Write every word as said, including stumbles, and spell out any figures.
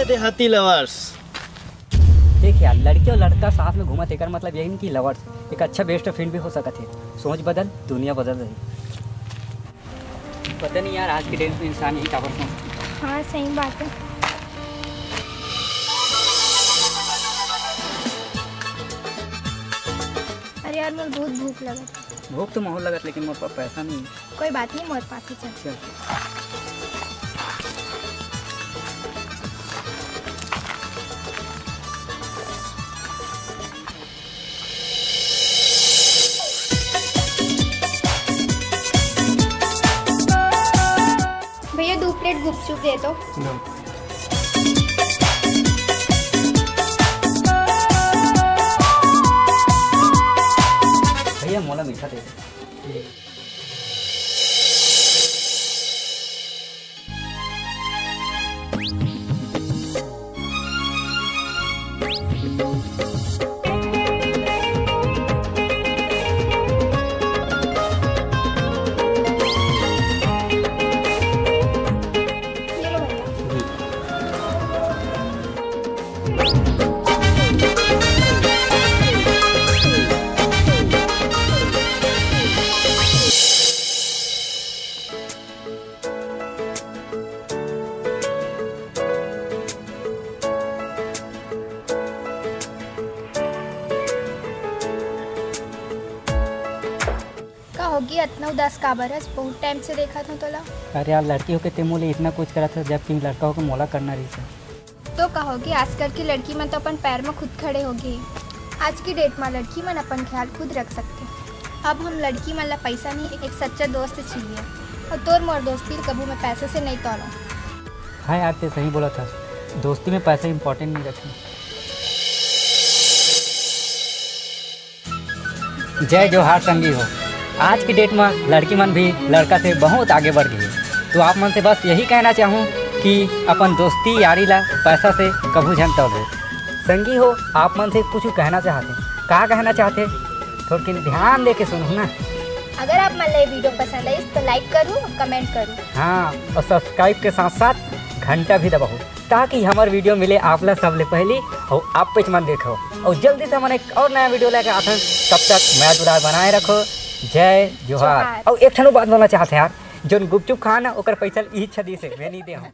देहाती लवर्स। देख यार, लड़की और लड़का साथ में घूमत, एकर मतलब यही नहीं कि लवर्स। एक अच्छा बेस्ट फ्रेंड भी हो सकत है। सोच बदल, दुनिया बदल रही। पता नहीं यार, आज के डेट में इंसान ही काबर सोचते हैं। हाँ, सही बात है। अरे यार, मोर बहुत भूख लगत है। भूख तो मोर लगत, लेकिन मोर पास पैसा नहीं है। कोई बात नहीं, मोर पास ही चल। चल। भैया, दो प्लेट गुपचुप दे दो। लो। भैया, मोला मीठा दे दो। का होगी, अतना उदास काबर हस? बहुत टाइम से देखत हूँ तोला। अरे यार, लड़की होके ते मोले इतना कुछ करत हस, जबकि लड़का होके मोला करना रहिस हे। तो का होगी, आजकल की लड़की मन तो अपन पैर में खुद खड़े होगे। आज की डेट में लड़की मन अपन ख्याल खुद रख सकते। अब हम लड़की मन ला पैसा नहीं, एक सच्चा दोस्त चाहिए। और तोर मोर दोस्ती कभू मैं पैसे से नहीं तोलूँ। हाँ यार, ते सही बोलत हस, दोस्ती में पैसा इंपॉर्टेंट नहीं रखे। जय जोहार संगी हो। आज की डेट में लड़की मन भी लड़का से बहुत आगे बढ़ गई है। तो आप मन से बस यही कहना चाहूँ कि अपन दोस्ती यारी ला पैसा से कभू झन तोलो। संगी हो, आप मन से कुछ कहना चाहते, का कहना चाहते, थोड़किन ध्यान दे के सुनहू ना। अगर आप मन ला ये वीडियो पसंद आइस तो लाइक करू, कमेंट करू। हाँ, और सब्सक्राइब के साथ साथ घंटा भी दबाओ, ताकि हमर वीडियो मिले आप ला सबले पहली और आप पेच मन देखो। और जल्दी से हमन एक और नया वीडियो लेके आथन। तब तक मया दुलार बनाए रखो। जय जोहार। जोहार। और एक ठन बात बोलना चाहते यार, जोन गुपचुप खाना ओकर पैसा इही छदी से मैं नहीं दे हूँ।